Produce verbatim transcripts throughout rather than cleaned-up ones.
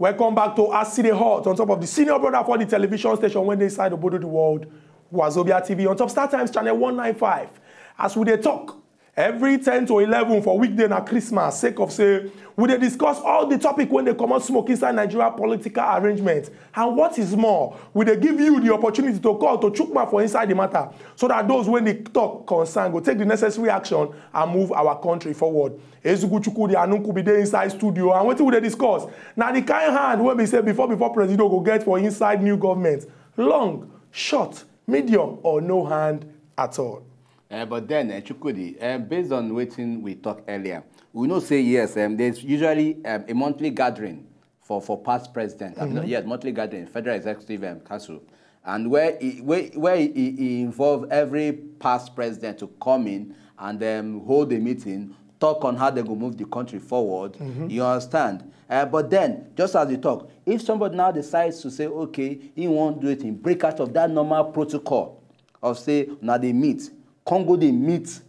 Welcome back to As E Dey Hot on top of the senior brother for the television station wey dey inside obodo the world, Wazobia T V, on top Star Times channel one nine five. As we dey talk, every ten to eleven for weekday na Christmas, sake of say we dey discuss all the topic wey dey comot smoke inside Nigeria political arrangement. And what is more, we dey give you the opportunity to call to chook mouth for inside the matter, so that those wey dey talk concern go take the necessary action and move our country forward. Ezugu Chukwudi Anunkubi dey inside studio, and wetin we dey discuss na the kind hand wey be say before before Presido go get for inside new government. Long, short, medium, or no hand at all. Uh, but then, uh, Chukwudi, uh, based on wetin we talk earlier, we know say yes, um, there's usually um, a monthly gathering for, for past president. I mean, yes, monthly gathering, Federal Executive um, Council, and where e, where, where e, e involve every past president to come in and um, hold a meeting, talk on how they go move the country forward. You understand? Uh, but then, just as you talk, if somebody now decides to say, okay, he won't do it in break out of that normal protocol of say, now they meet, Congo they meet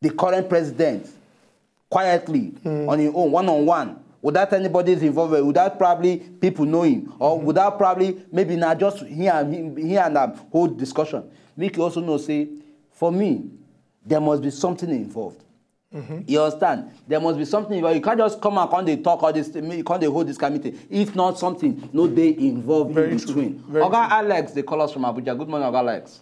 the current president quietly on his own, one on one, without anybody's involvement, without probably people knowing, or without probably maybe not just he and him, he and um, hold discussion. Make you also know say, for me, there must be something involved. You understand? There must be something involved. You can't just come and come they talk all this, you can't they hold this kind of meeting. If not something, no they involved Very in true. between. Very Oga Alex, they call us from Abuja. Good morning, Oga Alex.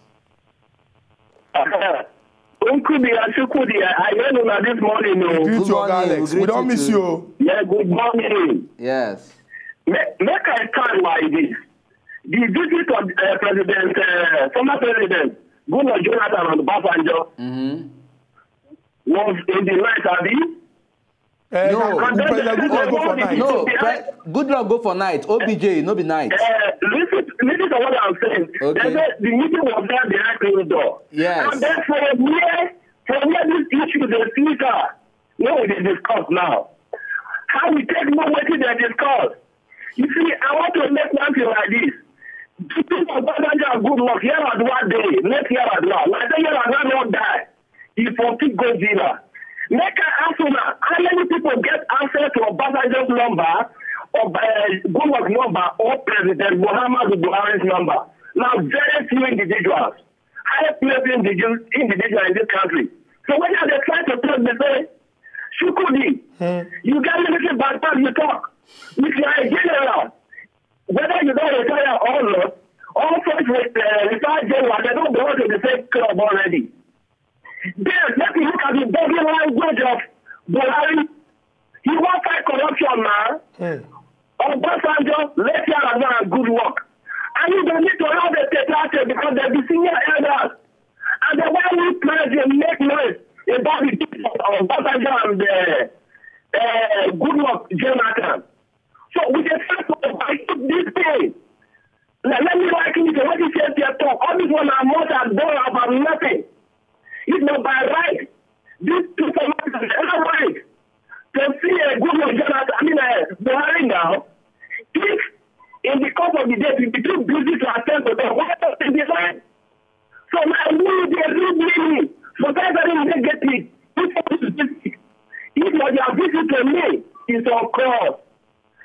Uncle Dia, Chukwudi, I heard una this morning. Oh. Greet Good you, Oga morning, Alex. we We greet don't you miss too. you. Oh. Yeah, good morning. Yes. Make, make I start like this. The visit of uh, President, uh, former President Goodluck Jonathan and Obasanjo Mm-hmm. was in the night, Abi? Eh, No. na- President Goodluck go for night. No, pre- Goodluck go for night. O B J, no be night. Uh, listen, listen to what I'm saying. Okay. They said the meeting was there behind closed door. Yes. And then from where, from where this issue they flicker, no, they discuss now. How we take no wetin they discuss. You see, I want to make one thing like this. People of Obasanjo and Goodluck, Yar'Adua dey, let Yar'Adua. Like say Yar'Adua no die. He for fit go villa. Make I ask una, how many people get access to Obasanjo's number, or uh, Goodluck number, or President Muhammadu Buhari's number? Now, very few individuals, high placed individuals, individuals in this country. So when they try to tell me, say, Chukwudi, you get military background, you talk. If you are a general, whether you don't retire or not, all such uh, retired general, they don't belong to the same club already. Then let me look at the body language of Buhari. He won't fight corruption now. Obasanjo, let Yar'Adua and Goodluck. And you don't need to have a tete because they'll be senior elders. And then when we press, they make noise about the death of Obasanjo and uh, uh, Goodluck Jonathan. So we dey try to overlook this thing. Now, let me like you, what you said here talk. All this one are more than dollar about nothing. If not by right, these two formations are right. To see a Goodluck Jonathan, I mean, uh, Buhari now, if in the course of the day, we be too busy to attend to them, why not in the line? So now, we dey read meaning. Society dey get it. People is busy. If not, their visit to me is on cross.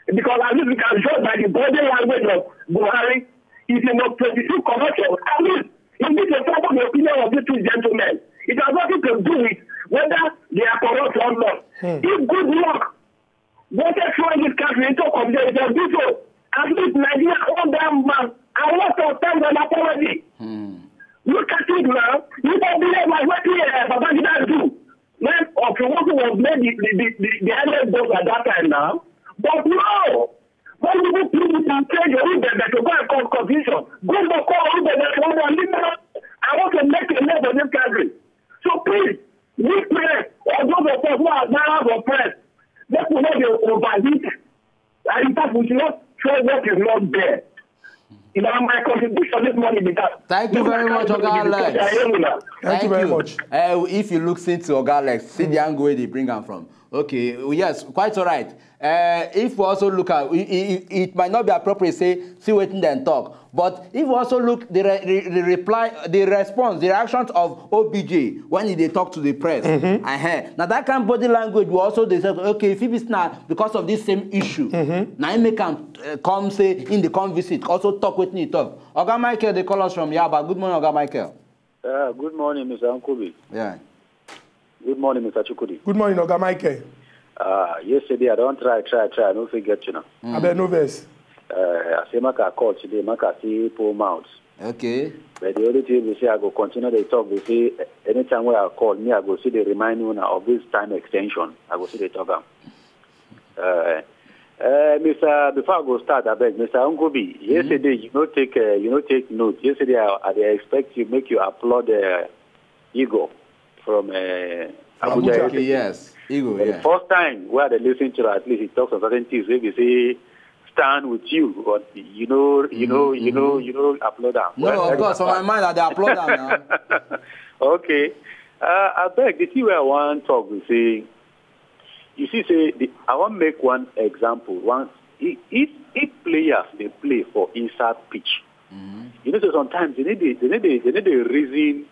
Because at least we can judge by the body language of Buhari. If you must pursue corruption, at least you need to follow the opinion of these two gentlemen. It has nothing to do with whether they are corrupt or not. If Goodluck wanted to throw this country into confusion, he can do so. At least Nigeria own that man. I want to thank an apology. Look at it now. You don't believe like what uh, Babangida do. When Ofiwosu was made the, the, the, the, the eldest boss at that time now. But no! When people plead with and tell your own bebe to go and cause confusion, go for call your own bebe to go and leave us. I want to make a name for this country. So please, we pray, or those of us who are now for press, let we not be overheat. And in fact, we should not throw what is not there. You know, my contribution this morning is that. Thank you very much, Oga Alex. Thank you very much. Uh, if you look into Oga Alex, see the angle where they bring am from. Okay, yes, quite all right. Uh, if we also look at it, it, it might not be appropriate say see wetin dem talk, but if we also look the, re, the, the reply, the response, the reactions of O B J when he dey talk to the press, mm-hmm. Uh-huh. Now that kind of body language will also dey say, okay, if it's not because of this same issue, mm-hmm. Now he make am uh, come say in the come visit, also talk wetin he talk. Oga Michael dey call us from Yaba. Good morning, Oga Michael. Uh, good morning, Mister Nkubi. Yeah. Good morning, Mister Chukwudi. Good morning, Oga Michael. Uh, yesterday, I don't try, try, try. I don't forget you know. Mm. I bet no verse. Uh, I say, make I call today, make I see pull mouth. Okay. But the only thing we say, I go continue the talk. We say, anytime where I call, me, I go see the remind you now of this time extension. I go see the talk. Am. Uh, uh, Mister Before I go start, I beg, Mister Ungobi, yesterday you no take uh, you no take note. Yesterday I, I dey expect you make you applaud uh, Igor from uh, Abuja. Abuja. Okay, yes. Igor, But the yeah. First time where I dey listen to her, at least he talks of certain things. Maybe say stand with you, but you know, you know, you know, you know, applaud am. No, of course, for my mind, I dey applaud am now. Okay. Uh, I beg the thing where I want talk we say, you see, say the, I want make one example. One, if if if players they play for inside pitch, you know, so sometimes they need the, they need the, they need the reason,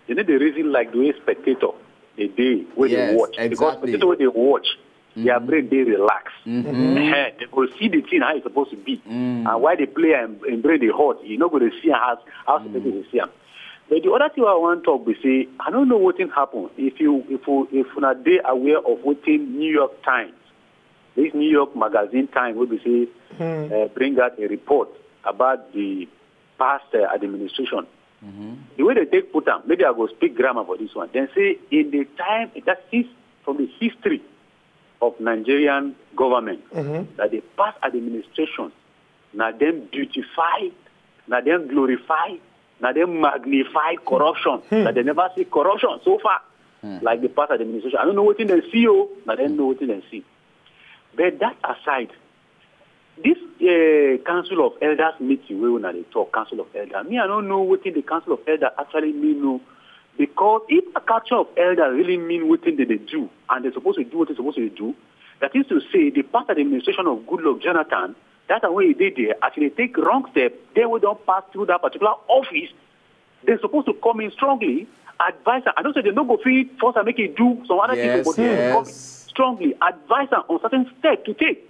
they need the reason like the way spectator they dey wey they Yes, watch because exactly. Spectator wey they watch, their brain dey relax. Eh, they go see the thing how it's supposed to be, and why the player and, and brain dey hot. You no go dey see am as how spectator dey see am. But the other thing I want talk be say I don't know wetin happen. If you if you if una dey aware of wetin New York Times, this New York magazine Time wey be say uh, bring out a report about the past uh, administration. The way they take put am, maybe I go speak grammar for this one. Then say in the time that is from the history of Nigerian government that the past administration na dem beautify, na dem glorify, na dem magnify corruption. That they never see corruption so far like the past administration. I don't know wetin dem see o, na dem know wetin dem see. But that aside, this uh, council of elders meeting wey una dey talk, council of elders, me I no know wetin the council of elders actually mean o. Because if a council of elders really mean wetin they dey do and they supposed to do what they supposed to do, that is to say the past administration of Goodluck Jonathan, that time wey he dey there, as he dey take wrong step, then we don pass through that particular office, they supposed to come in strongly, advise am. I know say they no go fit force am make he do some other Yes, things, but they go come yes. Strongly advise am on certain steps to take.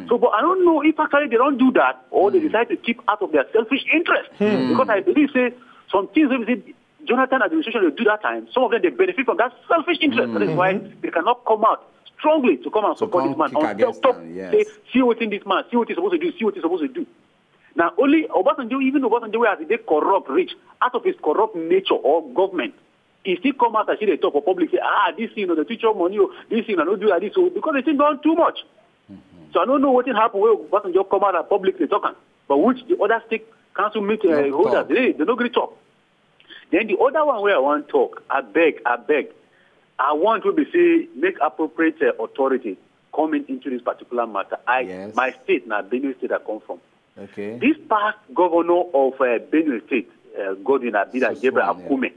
So, but I don't know if actually they don't do that or they decide to keep out of their selfish interest. Because I believe say some things wey be say Jonathan administration dey do that time, some of them they benefit from that selfish interest. That is why they cannot come out strongly to come and support come this man kick on against top, am, yes. Say see wetin this man, see wetin he supposed to do, see wetin he supposed to do. Now only Obasanjo, even Obasanjo wey as he dey corrupt reach, out of his corrupt nature or government, he still come out and still dey talk for public say, ah, this thing, you know, the teacher money, oh, this thing, I no do like this, oh, because the thing don too much. So I don't know wetin happen wey Obasanjo come out and public dey talk am, but which the other state council meet uh, No holders talk. They, they no gree talk. Then the other one wey I wan talk, I beg, I beg, I want to be say make appropriate uh, authority coming into this particular matter. I Yes. My state na Benue State I come from. Okay. This past governor of uh, Benue State, uh, Godwin Abida Suswan, Gabriel yeah. Akume,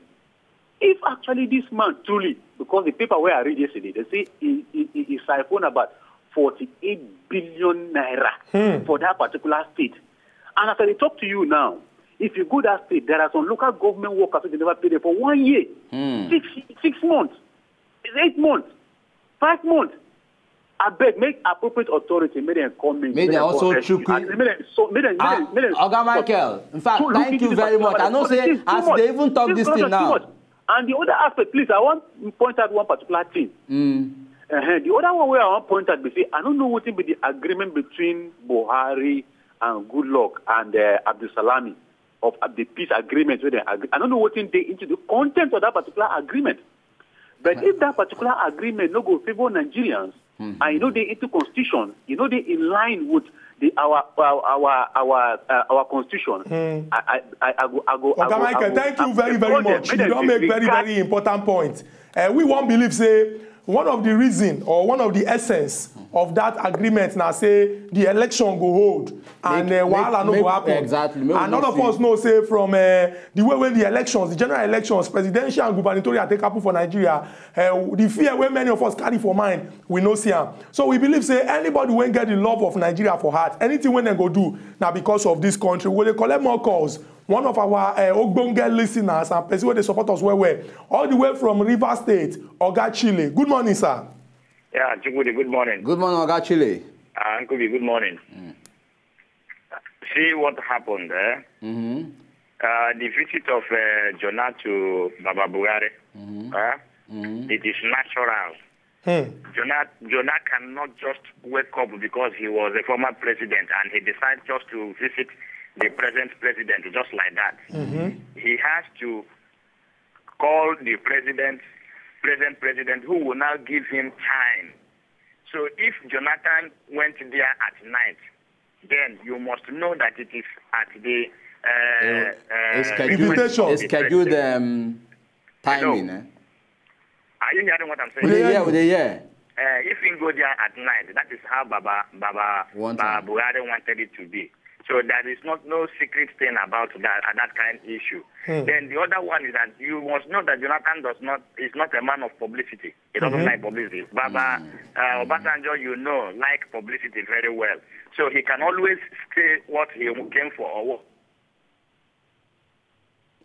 if actually this man truly, because the paper where I read yesterday, they say he, he, he, he siphoned about forty-eight billion naira for that particular state. And as I dey talk to you now, if you go that state, there are some local government workers wey they never pay them for one year, six six months, eight months, five months. I beg, make appropriate authority, make them come in. Make they Make them also come rescue. chook in. And make them so, make them, make Ah, them, make them Oga stop. Michael, in fact, So look thank into you this very particular much. I matter know because say it is too as much. they even talk This this corruption thing is too now. Much. And the other aspect, please, I want to point out one particular thing. Mm. Uh-huh. The other one where I want to point out, be say, I don't know what be the agreement between Buhari and Goodluck and uh, Abdul Salami of uh, the peace agreement. Where they agree. I don't know what they into the content of that particular agreement. But if that particular agreement no go favor Nigerians, and you know they into constitution, you know they in line with the our our our our, uh, our constitution. I, I I I go I go. I Oga go, I Michael, go, thank I you go very, very call them, much. make You them don make very, disregard very important point. Uh, we wan believe say One of the reason or one of the essence of that agreement na say the election go hold and Make- uh, wahala make- no go make- happen. exactly, make we And no all of see. Us know say from uh, the way when the elections, the general elections, presidential and gubernatorial take happen for Nigeria, uh, the fear wey many of us carry for mind, we no see am. So we believe say anybody wey get the love of Nigeria for heart, anything wey dem go do na because of this country. We dey collect more calls. One of our uh, ogbonge listeners and person wey dey support us well well, all the way from Rivers State, Oga Chile. Good morning, sir. Yeah, Chukwudi, good morning. Good morning, Oga Chile. Uh, Nkubi, good morning. See what happened there. Mm-hmm. Uh, the visit of uh, Jonah to Baba Buhari, uh, it is natural. Jonah, Jonah cannot just wake up because he was a former president and he decides just to visit the present president just like that. He has to call the president, present president, who will now give him time. So if Jonathan went there at night, then you must know that it is at the uh, Eh, uh, Invitation. It's scheduled um, timing. Eh? Are you hearing what I'm We saying? dey hear, we dey hear. Uh, if he go there at night, that is how Baba Baba One Baba time. Buhari wanted it to be. So there is not no secret thing about that uh, that kind issue. Then the other one is that you must know that Jonathan does not is not a man of publicity. He doesn't like publicity. Baba uh, Obasanjo, you know, like publicity very well. So he can always say what he came for or what.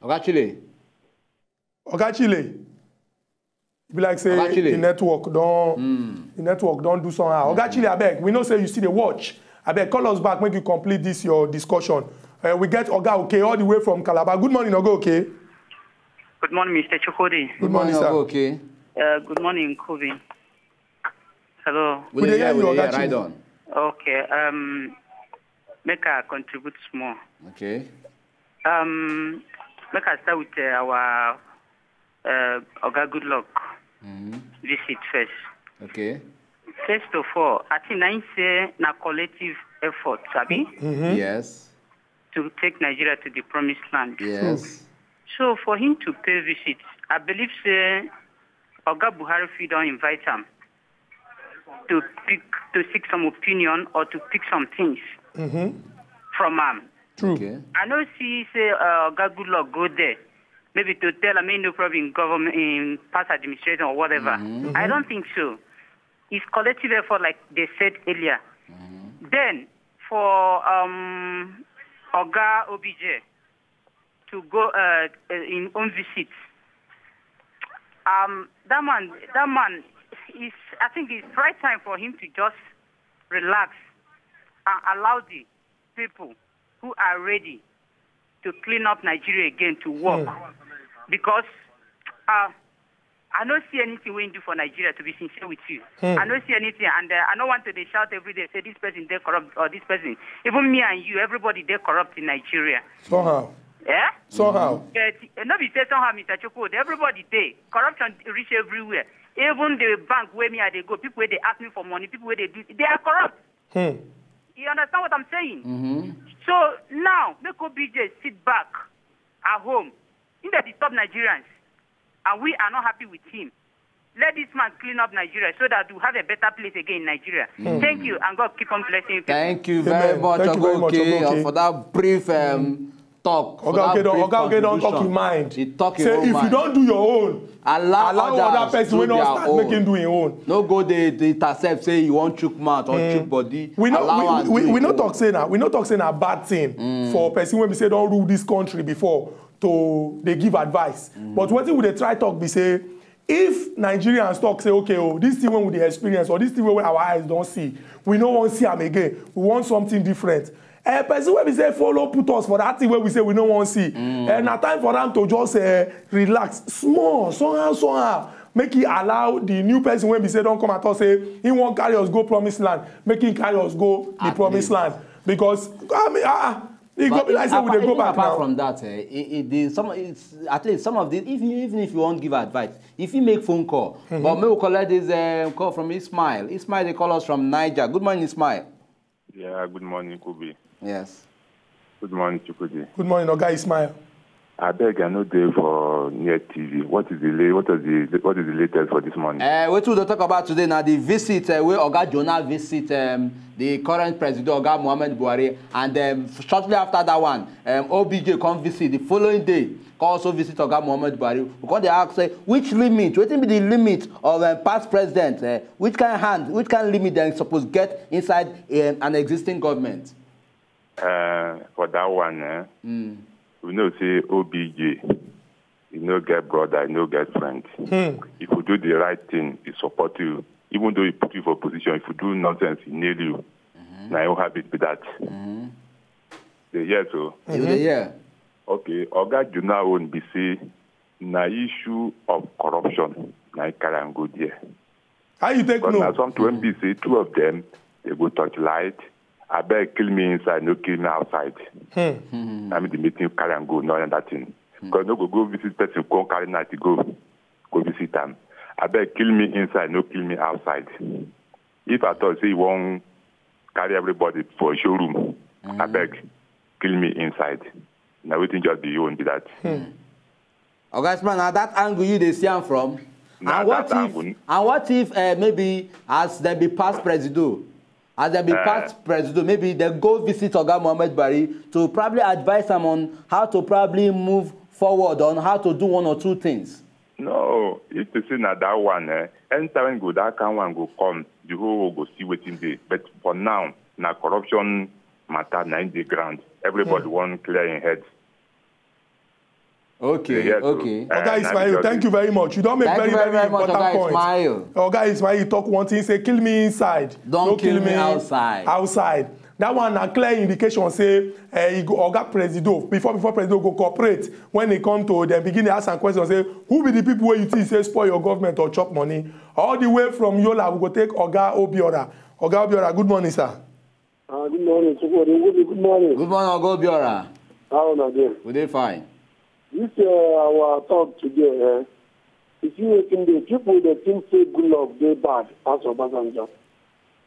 Oga Chile. Oga Chile, e be like say Oga Chile. The network don the network don do somehow. Oga Chile, abeg, we know say you still dey watch. Abeg, call us back make you complete this your discussion. Uh, we get Oga Oke all the way from Calabar. Good morning, Oga Oke. Good morning, Mister Chukwudi. Good morning, sir. Oga Oke. Uh, good morning, Nkubi. Hello. We We dey dey hear, hear we you, dey hear. Oga Chile. Right on. Okay. Um, make I contribute small. Okay. Um, make I start with uh, our uh, Oga Good Luck visit first. Okay. First of all, I think I say na collective effort, abi, Yes. to take Nigeria to the promised land. Yes. So for him to pay visit, I believe say Oga Buhari fit don invite am to pick to seek some opinion or to pick some things from am. True. Okay. I no see say uh, Oga Good Luck go there, maybe to tell am make no problem in government in past administration or whatever. I don't think so. It's collective effort, like they said earlier. Then for um, Oga O B J to go uh, uh, in own visit, um, that man, that man is. I think it's right time for him to just relax and allow the people who are ready to clean up Nigeria again to work. Because uh, I no see anything we do for Nigeria, to be sincere with you. I no see anything, and uh, I no want to dey shout every day say this person dey corrupt or this person. Even me and you, everybody dey corrupt in Nigeria. Somehow. Yeah? Somehow. But uh, no be say somehow, Mister Chukwudi, everybody dey. Corruption reach everywhere. Even the bank where me I dey go, people where they ask me for money, people where they do, they are corrupt. You understand what I'm saying? So now, make O B J sit back at home. He dey disturb Nigerians, and we are not happy with him. Let this man clean up Nigeria so that we have a better place again in Nigeria. Thank you, and God keep on blessing you people. Thank you very Amen. much, Thank you very much, Oga Oke, Oga Oke. For that brief um, talk. for Oga that Oke don brief Oga Oke don talk contribution. Him mind. He talk him Say own if you mind. Don do your own, Allow allow others other person do wey no their start own. Make him do him own. No go dey dey intercept say you wan chook mouth or chook body. We no Allow we, am we, do we him no own. Talk say na we no talk say na bad thing for person wey be say don rule this country before to dey give advice. But wetin we dey try talk be say if Nigerians talk say okay oh this thing wey we dey experience or this thing wey our eyes don see we no wan see am again, we want something different. Uh, person wey be say follow put us for that thing wey we say we no wan see. Uh, na time for am to just uh, relax small somehow somehow make e allow the new person wey be say don come and talk say he wan carry us go promised land make he carry us go the At promised least. Land because I mean ah ah e go be like say we dey go Even back apart now. From that, eh, it, it, the, some, it's, at least some of the, if you, even if you won't give advice, if you make phone call, but me will collect this uh, call from Ismail. Ismail, they call us from Niger. Good morning, Ismail. Yeah, good morning, Kubi. Yes. Good morning, Chukwudi. Good morning, Oga Ismail. I beg, I no dey for near T V. What is the la- what is the what is the latest for this morning? Uh, wetin we dey talk about today na the visit uh, wey Oga Jonah visit um, the current president Oga Muhammad Buhari, and um, shortly after that one, um, O B J come visit the following day. Come also visit Oga Muhammad Buhari. We come dey ask say which limit, wetin be the limit of um, past president? Uh, which kind hand, which kind limit dem suppose get inside um, an existing government? Uh, for that one, eh, mm. We know say O B J, you no get brother, you no get friend. Hmm. If you do the right thing, he support you. Even though he put you for position, if you do nonsense, he nail you. Mm-hmm. Now you have it with that. Mm-hmm. The yes, so. You dey hear? Okay, Oga Juna own be say na issue of corruption na him carry am go there. How you take but know? Na something wey be say two of them dey go touch light. Abeg kill me inside, no kill me outside. Hmm. Na me the meeting carry am go, no another thing. Because no go go visit person, come carry night go go visit am. Abeg kill me inside, no kill me outside. If at all say you wan carry everybody for showroom, abeg kill me inside. Na wetin just be your own be that. Oga Ismail, na that angle you dey see am from? Na and what that if angle. And what if uh, maybe as dem be past presido, as dem be uh, past presido, maybe dem go visit Oga Mohammed Bari to probably advise am on how to probably move forward, on how to do one or two things? No, if to say na that one, eh, anytime go that kind one go come, the whole world go see wetin dey. But for now, na corruption matter na in the ground. Everybody mm. Wan clear im head. Okay, yes, okay. Uh, Oga Ismail, thank you very much. You don't make thank very, you very, very, very much, important Oga point. Ismail. Oga Ismail, you talk one thing, say kill me inside. Don't, don't kill, kill me, me outside. Outside. That one na clear indication say uh, he go Oga Presido before before Presido go cooperate when he come to them begin to ask some questions say who be the people where you think say spoil your government or chop money all the way from Yola we go take Oga Obiora. Oga Obiora, good morning, sir. Uh, good morning, Chukwudi. Good, good morning. Good morning, Oga Obiora. How are you? We dey fine. This uh, our talk today, eh? You see, wetin dey people dey think say good luck dey bad as Obasanjo.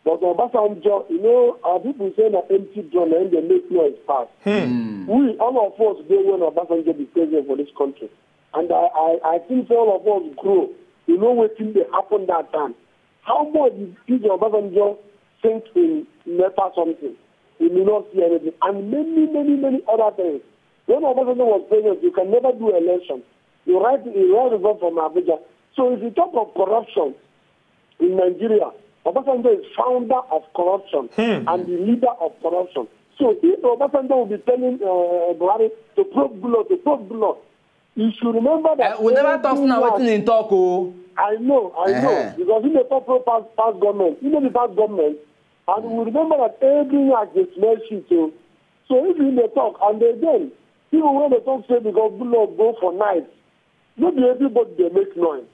But Obasanjo, you know, our people say na empty drum na im dey make noise pass. Hmm. We, all of us dey when Obasanjo be president for this country. And I, I, I think say all of us grow. You know wetin dey happen that time. How much did P J Obasanjo sink in NEPA something? We may not see anything. And many, many, many other things. When Obasanjo was president, you can never do election. You write, you write result from Abuja. So if you talk of corruption in Nigeria, Obasanjo is founder of corruption and the leader of corruption. So if Obasanjo will be telling uh, Buhari to probe Gullo, to probe Gullo, you should remember that Uh, we never talk now every wetin he talk o. I know, I know, Uh-huh. because he dey talk pro past, past government. He no be past government. And we remember that every year dey smell shit o. So if he dey talk, and again, people wey dey talk say because Gullo go for night, no be everybody dey make noise.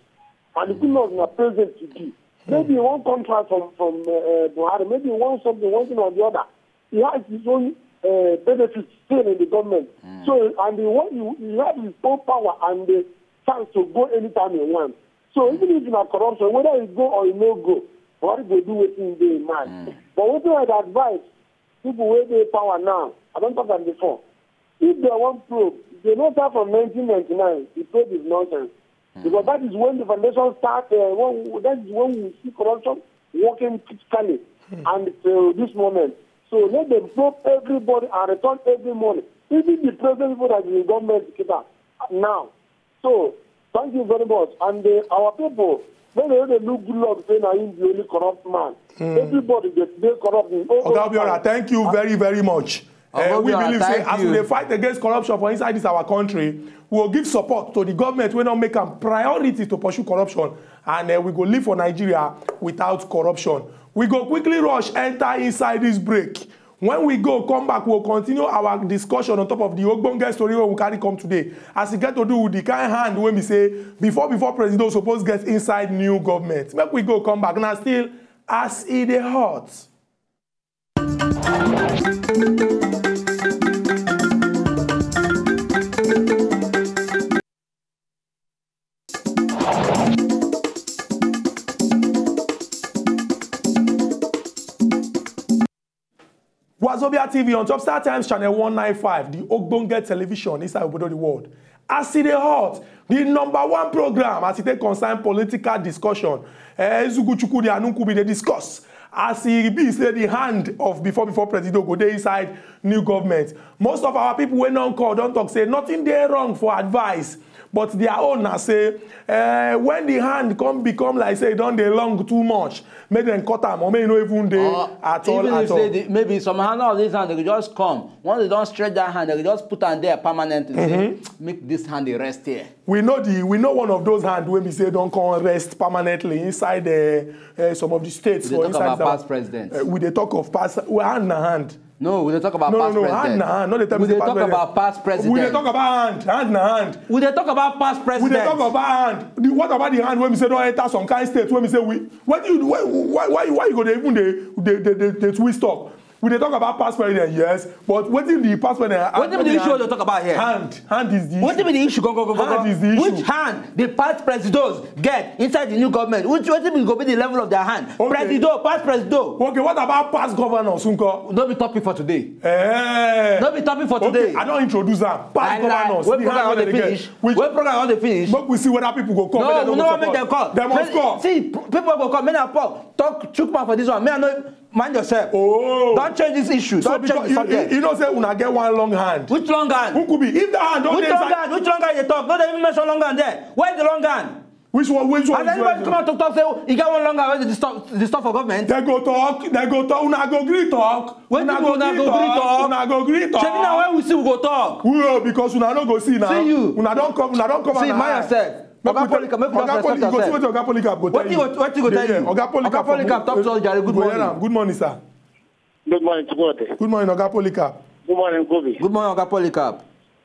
And the Gullo na president to be. Maybe he wan contract from from uh, uh, Buhari, maybe he wan something, one thing or the other. He has his own uh, benefits still in the government. So and he wan he, he has his own power and the chance to go anytime he want. So even if na corruption, whether he go or he no go, Buhari go do wetin dey in mind. But wetin I dey advise people wey dey power now, I don talk am before. If they wan probe, they no start from nineteen ninety-nine. The probe is nonsense. Because that is when the foundation start. Uh, when, that is when we see corruption working critically and till this moment. So let them probe everybody and return every money. Even the present people that is in government keep am now. So thank you very much. And uh, our people, when they dey look good luck, say na him be only corrupt man. Everybody dey dey corrupt. In all Oga those Obiora, times. Thank you very, very much. Uh, we Obiora, believe say thank as we you. Dey fight against corruption for inside this our country, we will give support to the government wey don make am priority to pursue corruption, and uh, we go live for Nigeria without corruption. We go quickly rush enter inside this break. When we go come back, we'll continue our discussion on top of the ogbonge story wey we carry come today. As e get to do with the kind hand wey be say before before president suppose get inside new government. Make we go come back now still as e dey hot. Wazobia T V on Top Star Times channel one nine five, the Ogbonge television inside Obodo the world. As e dey hot, the number one program as e take concern political discussion. Eh, Ezugu Chukwudi and Nkubi dey discuss as e be say the hand of before before Presido go dey inside new government. Most of our people wey don call don talk say nothing dey wrong for advice, but their own na say, eh, when the hand come become like say e don dey long too much, make dem cut am or make e no even dey Or at all even at if all. say the, maybe some hand of this hand they go just come, once they don stretch that hand they go just put am there permanently, say make this hand dey rest here. We know the we know one of those hand wey be say don come rest permanently inside uh, uh, some of the states We dey for talk inside about our- past president. Uh, we dey talk of past well, hand na hand. No, we dey talk about No, no, past no, president. hand na hand. No dey tell We me say dey past talk president. About past president. We dey talk about hand, hand na hand. We dey talk about past We president. dey talk about hand. The, what about the hand wey be say don enter some kind state wey be say we why do you why why why, why you go dey even dey dey dey dey dey twist talk? We dey talk about past president, yes, but wetin the past president? Wetin be the issue wey dey talk about here? Hand, hand is the issue. Wetin be the issue? Go go go go. Hand go. Is the issue. Which hand the past presidos get inside the new government? Which wetin be go be the level of their hand? Okay. Presido, past presido. Okay, what about past governors, nko? No be topic for today. Eh. No be topic for Okay, today. I don introduce am. Past I like governors. wey The program hand don wey dey dem get. Finish. Which Wey program don dey finish. Make we see whether people go come. No, Whether we dem no go wan make support. Dem call. Dem must Make- come. See, p- people go come. Make na pop. Talk chook mouth for this one. Make I no mind yourself. Oh. Don't change this issue. So Don't change because the you, subject. you, you know say una get one long hand. Which long hand? Who could be? If the hand don Which dey long inside. Hand? Which long hand you talk? No dey even mention long hand there. Where is the long hand? Which one? Which one? Has anybody come out to talk say oh, you get one long hand wey dey disturb disturb for government? Dem go talk. Dem go talk. Una go gree talk. Wetin be una go gree talk? Una go gree talk. Shebi na when we see we go talk. Well, because una no go see now. See you. Una don come. Una don come. See, mind yourself. Oga Polycarp, make you just respect Go see yourself. Wetin Oga Polycarp go tell Wetin you. go- wetin go tell Yeah, you? Oga Polycarp. Oga Polycarp, talk to us, jare. Good Go hear morning. Am. Good morning, sir. Good morning, Timothy. Good morning, Oga Polycarp. Good morning, Kobe. Good morning, Oga Polycarp.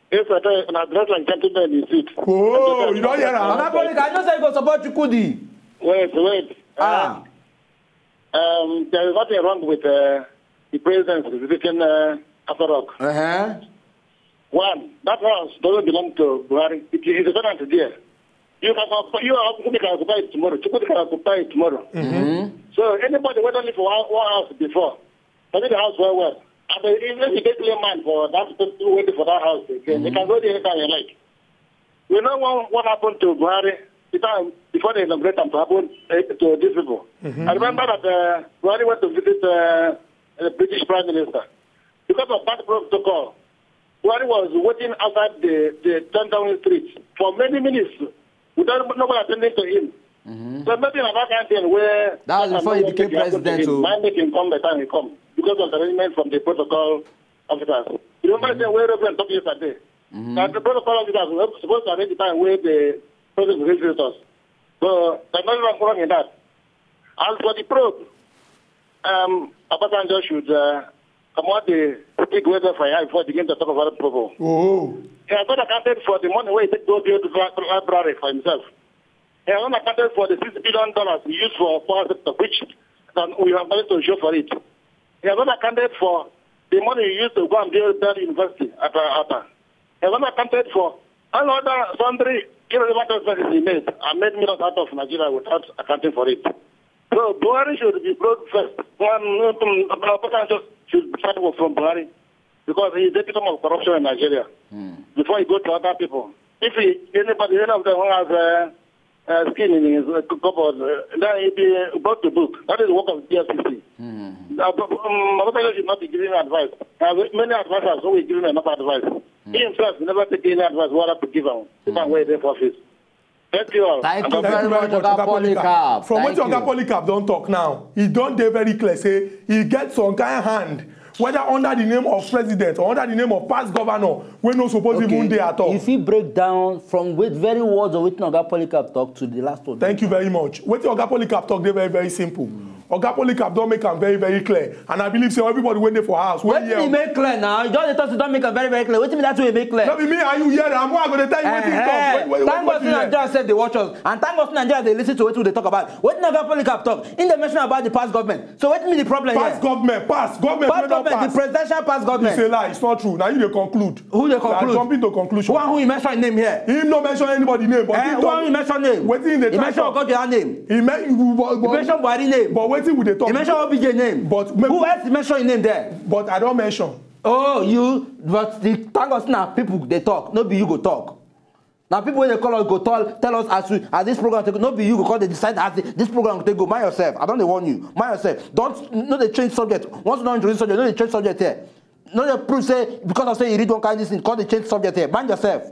Yes, I tell you, na dress and gentleman in suit. Oh, you don hear am? Oga Polycarp, I know say you go support Chukwudi. Wait, wait. Ah. Um, there is nothing wrong with uh, the president visiting uh, Aso Rock. Uh-huh. One, that house doesn't belong to Buhari. It is a tenant there. You can occupy, you are, you can occupy it tomorrow. Chukwudi can occupy it tomorrow. So anybody who don't live for one, one house before, study the house well well. And uh, even if you get clear mind for that person who waiting for that house again, they can go there anytime they like. We know what, what happened to Buhari the time before they inaugurate him to happen uh, to these people. I remember that uh, Buhari went to visit uh, the British Prime Minister because of that protocol. Buhari was waiting outside the, the ten Downing Street for many minutes without nobody attending to him. So maybe na that kind thing where That was that before kind he of became thing happen to president, him. Oh. Mind make him come by the time he come because of the arrangement from the protocol officers. You remember the way Reverend talked yesterday? That the protocol officers were supposed to arrange the time where the president will visit us. So there's nothing wrong in that. As for the probe, um, Obasanjo should uh, come out the stick with the fire before he begin to talk about the probe. Oh. He has not accounted for the money where he take to build the li- library for himself. He has not accounted for the six billion dollars he used for power sector, which um, we have managed to show for it. He has not accounted for the money he used to go and build that university at uh, Ata. He has not accounted for all other sundry irrelevant expenses he made and made millions out of Nigeria without accounting for it. So Buhari should be brought first. One, um, Obasanjo should start work from Buhari because he is the epitome of corruption in Nigeria. Before he go to other people, if he, anybody, any of them who has uh, uh, skin in his uh, cupboard, uh, then he be brought to book. That is the work of the E F C C. Uh, but, um, Obasanjo should not be giving advice. Uh, many advisors who will give him enough advice. He himself never take any advice what to give him. Even when he dey for office. Thank you all. Thank And you God very Thank you much, Oga Polycarp. From Thank wetin Oga you. Polycarp don talk now, he don dey very clear say he get some kind hand, whether under the name of president or under the name of past governor, wey no suppose even dey at all. You fit break down from with very words of wetin Oga Polycarp talk to the last one. Thank you very much. Wetin Oga Polycarp talk dey very very simple. Oga Polycarp don make am very very clear, and I believe say everybody wey dey for house wey Wetin he hear. Make clear now? You just dey talk say don make am very very clear. Wetin be that wey he make clear? No be me and you hear am. Who I go dey tell you wetin he talk? Eh, Wait, wait, wait, thank God wetin say you hear? Nigeria sef dey watch us, and thank God say Nigeria dey listen to wetin we dey talk about. Wetin Oga Polycarp talk? He dey mention about the past government. So wetin be the problem here? Past government, past government Past wey don government, the pass. Presidential past It's government. A lie. It's not true. Now you dey conclude. Who dey You are conclude? Jumping to conclusion. One who you mention him name here. He no mention anybody name, but Eh, he one talk. who you mention name. Wetin he dey He try mention talk? Okojoya name. He men- He mention Buhari name. But Wetin we dey talk? You mention O B J name. But maybe- Who else you mention him name there? But I don mention. Oh, you, but the thank us now, people they talk. No be you go talk. Now people when they call us go tell, tell us as we as this program take, no be you go call they decide as the, this program take go. Mind yourself. I don't dey warn you. Mind yourself. Don't no they change subject. Once you don't introduce subject, no they change subject here. No they prove say because I say you read one kind this thing, call they change subject here. Mind yourself.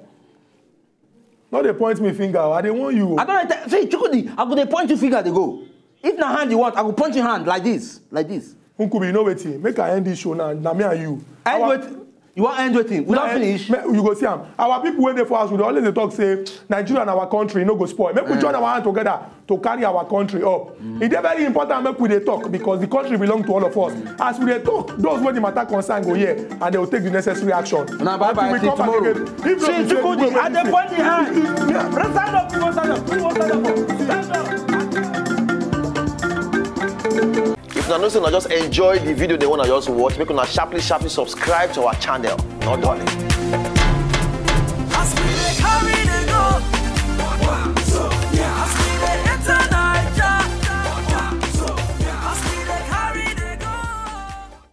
No dey point me finger. I dey warn you. I don't like that. See, Chukudi, I go dey point you finger they go. If na hand you want, I go point you hand like this, like this. Nkubi, you know wetin? Make I end this show now. Na me and you. End Our- with you want end waiting. We don't Eh, finish. me- You go see am. Our people when they for us, we dey always dey talk say Nigeria and our country no go spoil. Make we join our hand together to carry our country up. E dey very important make we dey talk because the country belong to all of us. As we dey talk, those wey the matter concern go hear and they will take the necessary action. Now bye bye Until we till come back tomorrow. Again. If not, See, we say Chukudi, we I dey will point the hand. Yeah. Stand up, you go stand up, you go stand up. Stand up. If una know say una just enjoy the video they wanna just watch, make una sharply sharply subscribe to our channel. No darling. As we dey carry